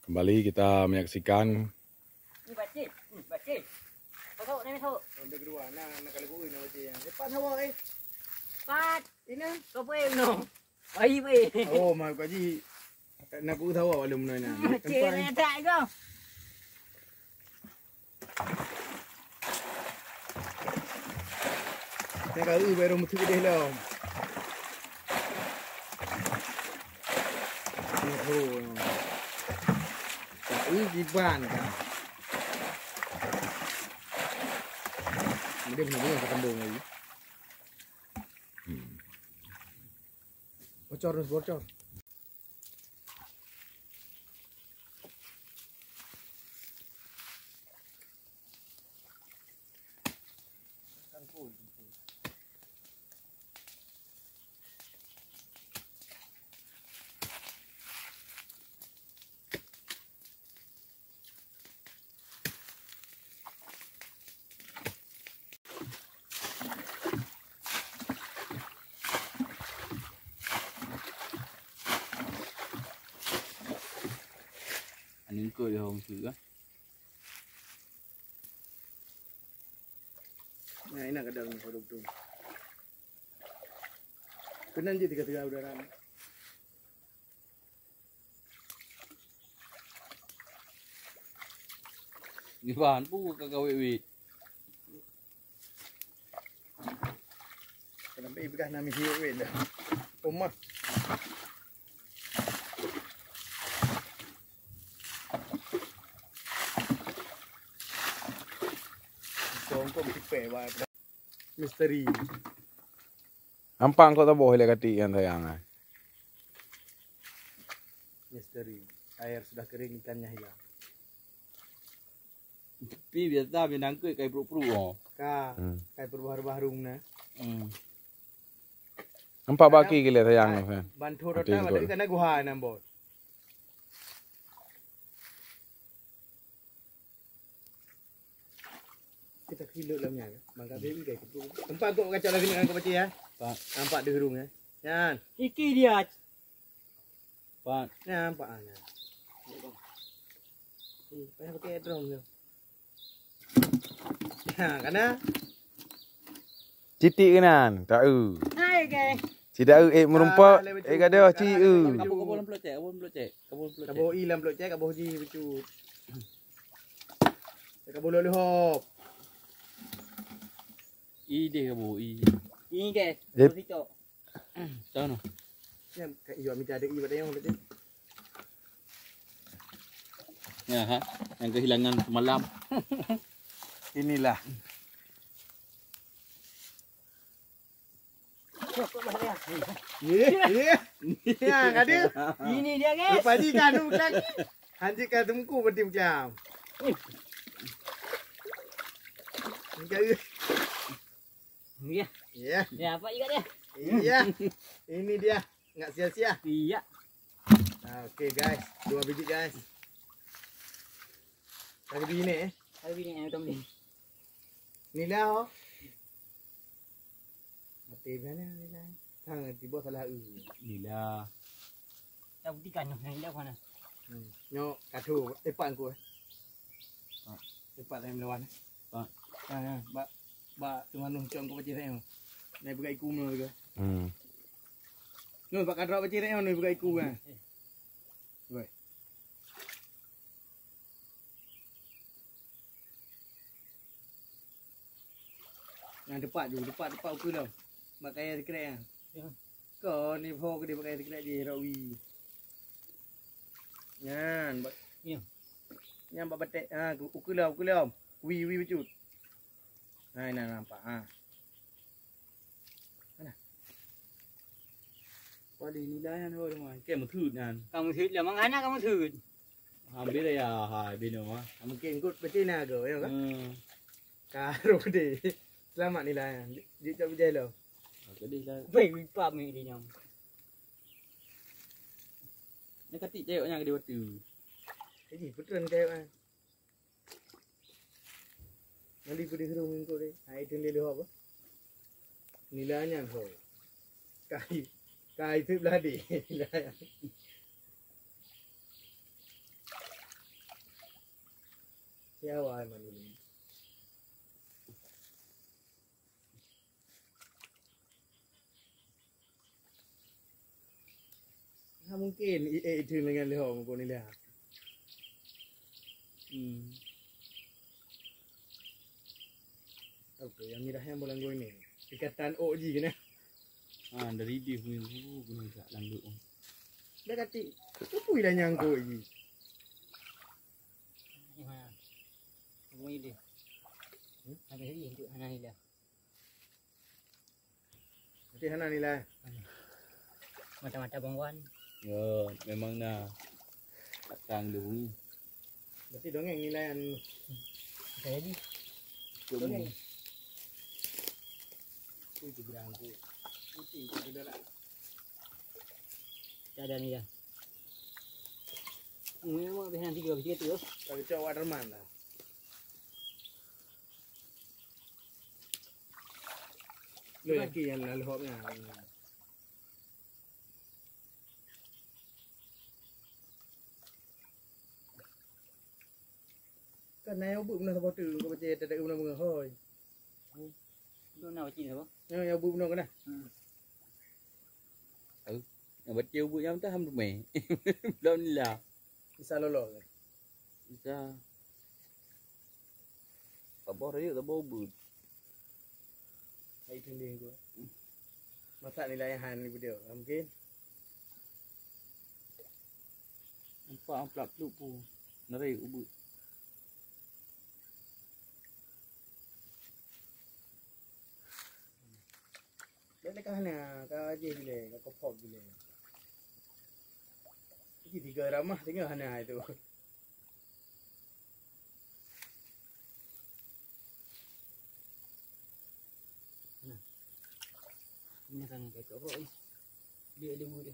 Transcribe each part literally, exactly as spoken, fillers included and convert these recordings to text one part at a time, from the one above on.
Kembali kita menyaksikan. Ni bacit, ni bacit. Masuk, ni masuk. Ronde kedua, na, na kali bui na bacit. Lepas hawa eh. Pat. Ini. Kau boleh no. Baik, baik. Oh, mak kaji. Nak ku tahu awak lom na. Cik, tak go. Nyan ka eu baru meuteuk deh lom. Oh. Ka eu kiban ka. Dia benar-benar kandung lagi. Hmm. Bocor, bocor. Aneuk keu di hong su kah? Nah, ini kadang ni, kalau betul. Kena je tiga-tiga udara ni. Iban pu ka gawe wit. Kenapa ibrah nami hiu wit dah? Omah. Kongkong tipe, wah. Misteri. Ampang kok taboh ilek katik nyang sayang ai. Misteri. Air sudah kering, ikannya hilang. Tapi biasa binang keu kai pruk-pruk oh. Ka, hmm. Kai berubah-ubah rung na. Hmm. Nampak baki gila sayang tu kan. Bantu rota pada kana guha nambot. Kita kilot lam nyan. Bang Kabir ni kai kutu. Tempat kok kacau lagi ni kan kau baca ya. Pak. Nampak di rung ya. Nyan. Iki dia. Pak. Nyan nampak ah nyan. Eh, payah pakai drum tu. Ha, kana? Citik keunan, tak eu. Hai, guys. Cidak eu, eh, meureumpok, eh, gadoh, ci eu. Kaboh, kaboh lam plocek, kaboh lam plocek, kaboh lam plocek. Kaboh i lam plocek, kaboh ji bacut. Kaboh lhop-lhop. I deh kaboh i. I, guys. Kaboh sicok. Tahu noh. Yang kat iwak mita ada iwak dayong tadi. Ya, ha? Yang kehilangan semalam. Inilah. Ye, ye. Ya, ada. Ini dia, guys. Lepas ni kan, kan. Hanjit kan temku berarti macam. Enggak. Ya. Ya. Ya, apa juga dia? Iya. Ini dia. Enggak sia-sia. Iya. Oke, guys, dua biji, guys. Lagi bini eh. Lagi bini yang hitam ni. Nila oh. Mati mana nila? Tang tiba salah u. Nila. Dah buktikan noh, nila mana? Hmm. Nyok kadu, eh, pak angku eh. Pak. Eh, pak yang melawan eh. Pak. Ha, ha, bak, bak tengah noh cok angku pacih saya. Naik pegang iku mula juga. Hmm. Noh, bak kadra pacih saya, noh pegang iku kan. Weh. Nah, tepat ju, tepat, tepat ukeue lom. Bak kayèe sikrek nyan. Ya. Kon ni pho keudeh bak kayèe sikrek jih, rot wie. Nyan, bak, ya. Nyan bak batèe, ha, ukeue lom, ukeue lom. Wie, wie bacut. Hai, na nampak, ha. Mana? Paléng nilai nyan ho teuma. Kèe meutheut nyan. Ka meutheut lom, mangat na ka meutheut. Hampir ya, hai, binoe mah. Mungkin kot betina go, ya kan? Hmm. Ka rôh deh. Selamat nilai nyan. Jeuet cok bijèh lom. Oke deh lah. Wei, wei, pam ni nyang. Ni katik cayok nyan ka diwatu. Jadi, putran cayok nyan. Ngali peudeh rhung engko deh. Hai, teun lé leuhop. Nila nyan ho. Kai, kai teuk beladé. Nila nyan. Ya, wah, emang ini. Nah, mungkin i eh itu dengan lihong kau ni lah. Hmm. Apa yang mirah yang bolang gue ini? Ikatan O G kena. Ah, dari dia punya guru kena kat langduk. Dah kati, kepui dah nyangkut lagi. Kepui dia. Hmm? Habis lagi hidup hana hilang. Berarti hana nilai. Mata-mata bongwan. Ya, memang na. Takang dulu. Berarti dongeng nilai anu. Bisa jadi. Dongeng. Itu berangku. Itu itu darah. Tak ada nilai. Memang habis nanti juga begitu. Kalau cowok Waterman lah. Lo yakin yang lalu hok nya. Kan na nyang ubit beuna saboh teuk, kau baca tak ada guna beuna hoi. Itu na baca apa? Yang yang ubit beuna kena. Hmm. Nyang baca ubit nyang tah ham dumai. Belum lah. Bisa lolos. Bisa. Sabar aja, sabar ubit. Hai trending tu. Masak nilai han ni video. Mungkin. Nampak amplak pluk pun. Narik ubit. Dah dekat sana, kau aje bila, kau kopok bila. Ini tiga ramah tengah sana itu. Nah. Ini kan kayak kok ni. Dia ada muda.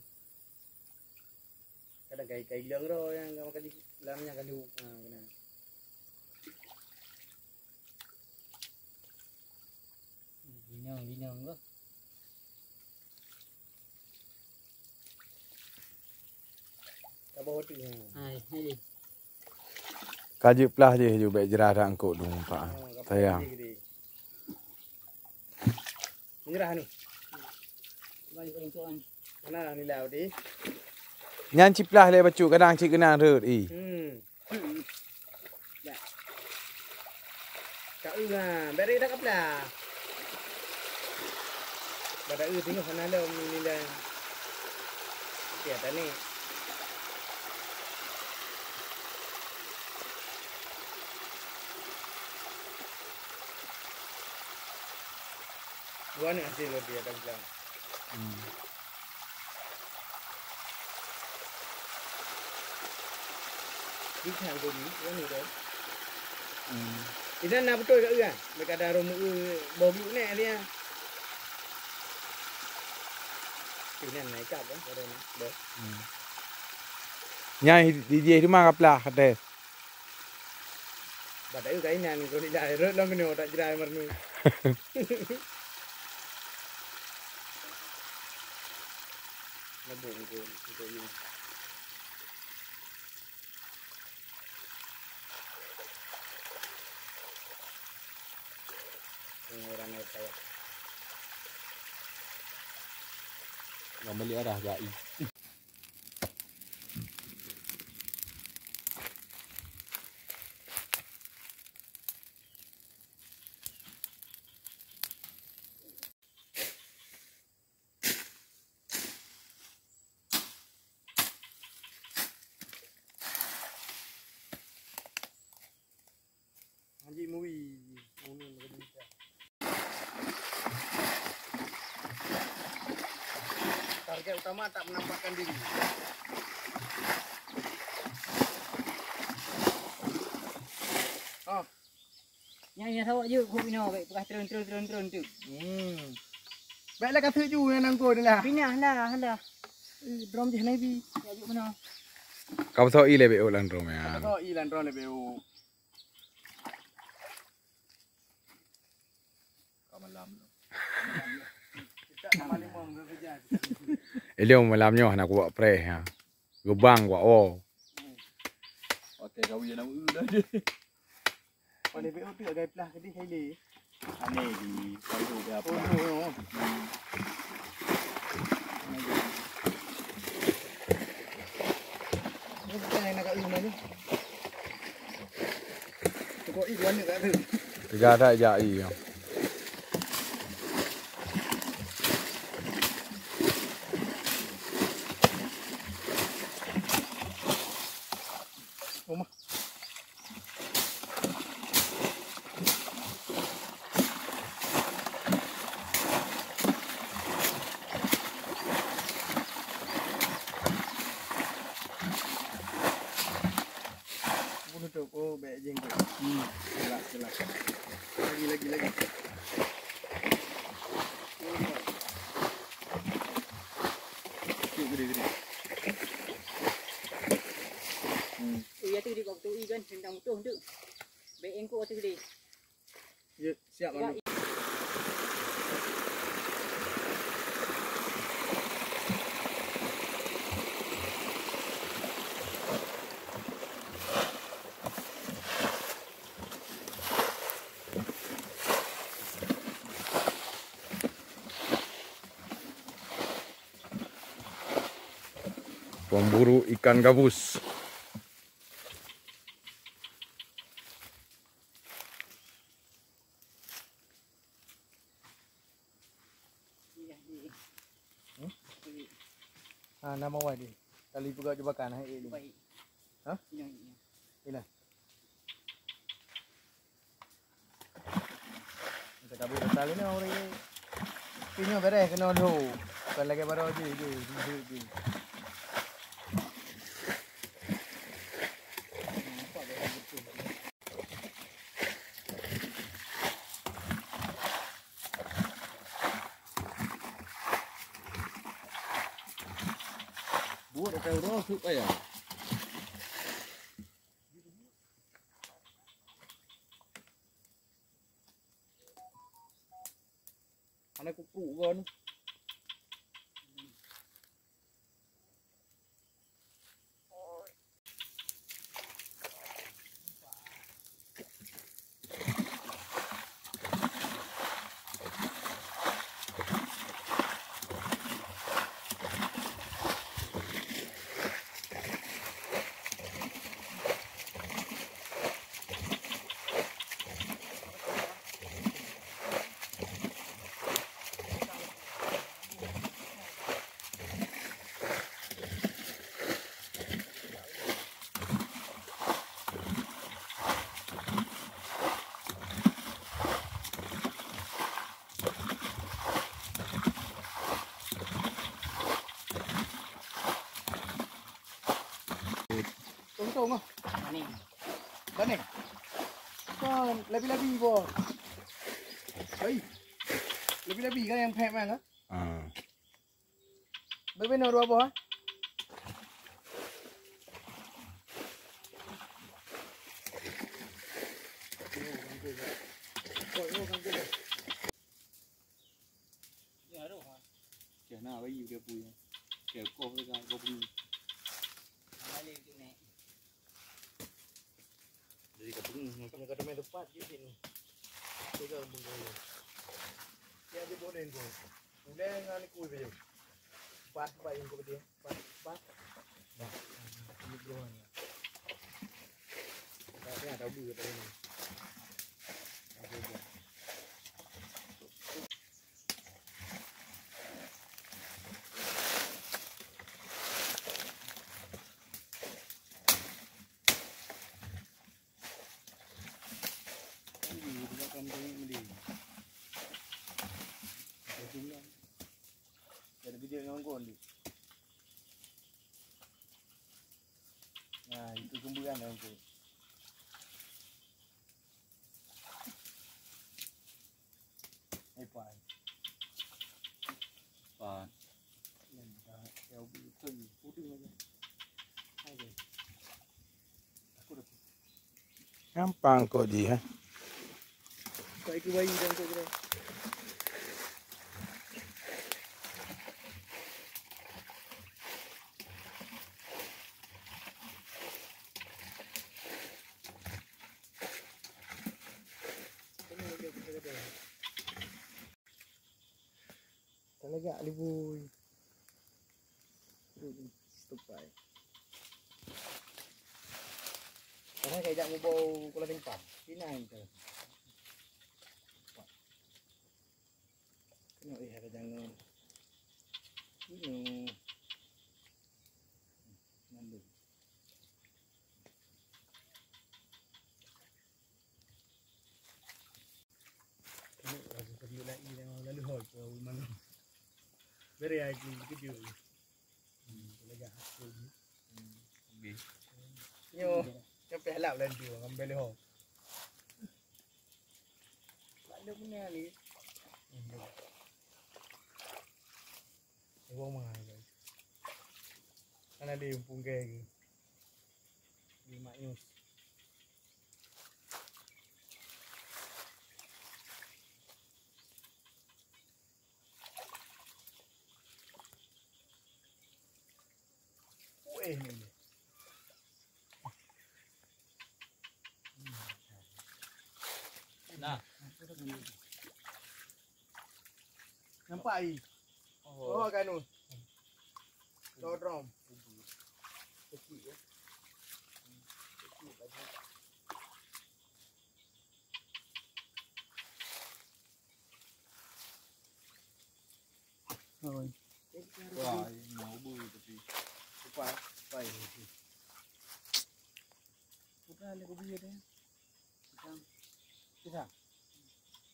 Kadang kai kai gilang ro yang kau makan di dalamnya kan tu. Ha, kena. Binong binong kau. Ka jeuet plah jih ju bèk jirah dak eungkôt dum pak. Sayang. Menyerah ni. Mana nilai tadi? Nyan ciplah lé bacut kadang cit keunan rhot i. Hmm. Ka eu ha, beri dah kapla. Pada eu tengok sana lom ni dah. Okey, tadi. Dua ni hasil lebih ada bilang. Hmm. Di thang tu ni, yang ni tu. Hmm. Inan na beutôi ka eu ah. Mereka ada rumah eu bau biuk ni dia. Inan naik kap kan, baru ni. Dah. Hmm. Nyai di dia tu mah kaplah kata. Badak eu kainan kau ni dah rot lom kena tak jerai marnu. Nabung tu untuk ini. Pengurangan saya. Nama li arah gai. Anjing Mui. Target utama tak menampakkan diri. Oh. Nyang, nyang sawak jeuet keu binoe, bèk peugah treun, treun, treun, treun tu. Hmm. Bèk lah ka seuk ju nyang nangkon lah. Pinah lah, lah. Eh, drum jih Navy. Ya, jeuet meunoe. Ka beusok i lé bèk lam drum nyan. Ka beusok i lam drum lé bèk. Ka malam. Ilong malam nyoe hana kuwak preh ha. Geubang kuwak o. Pakai kawi nyang na meu dah. Boleh beu tu agak pelah ke di hili. Ane di kayu dia apa? Oh, oh, oh. Ini bukan yang nak kat rumah ni. Tengok i dua ni kat tu. Tiga ada jak i. Rumah. Penutup. Oh, baik jenggot. Hmm. Gelap, gelap. Lagi, lagi, lagi. Gede, gede. Hmm. Oh, ya tu di waktu i kan tentang mutuh tu. Baik engkau tu gede. Ya, siap. Ya. Anu. Pemburu ikan gabus. Hmm? Ah, nama wai di. Kali peugah jebakan, hai, eh, ni. Baik. Hah? Ini, ini. Inilah. Kita kabur besar ini orang ini. Ini beres kena dulu. Bukan lagi baru je, je, je, je. Buat akan roh supaya. Hana kuku kon. Tong-tong ah. Baning. Baning. Kan labi-labi boh. Hai. Labi-labi kan yang pek mang ah. Ah. Bebe no dua boh ah. Kena bayi dia punya. Kau kau kau punya. Dari kampung. Kamu kata main tempat je sini. Tiga kampung kau. Dia ada boleh kau. Udah ngan ikut je. Empat, empat yang kau dia. Empat, empat. Dah. Ini dua ni. Dah, dah, dah, dah, dah. Jadi video yang kau ni. Nah, itu kumpulan yang kau. Eh, pan. Pan. Yang dah, ya, betul. Putih aja. Ayo. Aku dah. Gampang kok dia. Kau ikut bayi dan kau kira. Agak libui. Tupai. Karena kayak jak mubau kula timpang. Pinang ke. Kena eh ada jangan. Ini. Nandung. Lalu hol tu mana? Beri aku kejut. Hmm, lega aku. Hmm, lebih. Nyo, sampai halap lalu ngambil hol. Lalu mana ni? Hmm, lega. Wong mah, guys. Kan ada yang punggai ke. Di Mak Yus. Weh, ni. Nah. Nampak ai? Oh. Oh, kanu. Dodrong. Kecil, ya. Kecil, banyak. Oi. Wah, ini mau bu tapi. Cepat, cepat. Bukan ada kopi ada. Pisang. Pisang.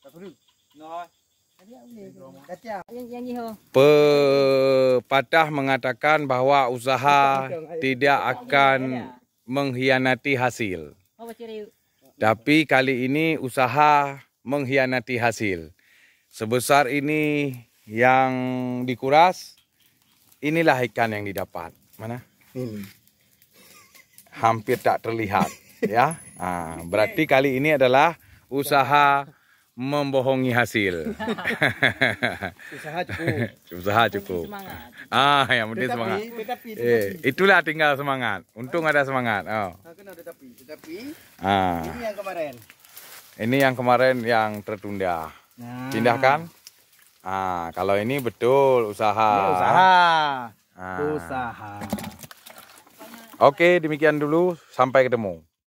Tak perlu. No. Tadi aku boleh. Kacang. Yang, yang ni ho. Pepatah mengatakan bahwa usaha tidak akan mengkhianati hasil. Oh, baca rayu. Tapi kali ini usaha mengkhianati hasil. Sebesar ini yang dikuras, inilah ikan yang didapat. Mana? Ini. Hampir tak terlihat, ya. Ah, berarti kali ini adalah usaha membohongi hasil. Usaha cukup. Usaha cukup. Semangat. Ah, yang penting semangat. Tetapi, tetapi, eh, tetapi. Itulah tinggal semangat. Untung ada semangat. Oh. Ah, kan ada tapi. Tetapi, ah, ini yang kemarin. Ini yang kemarin yang tertunda. Nah. Pindahkan. Ah, kalau ini betul usaha. Ini usaha. Ah. Usaha. Oke, demikian dulu. Sampai ketemu.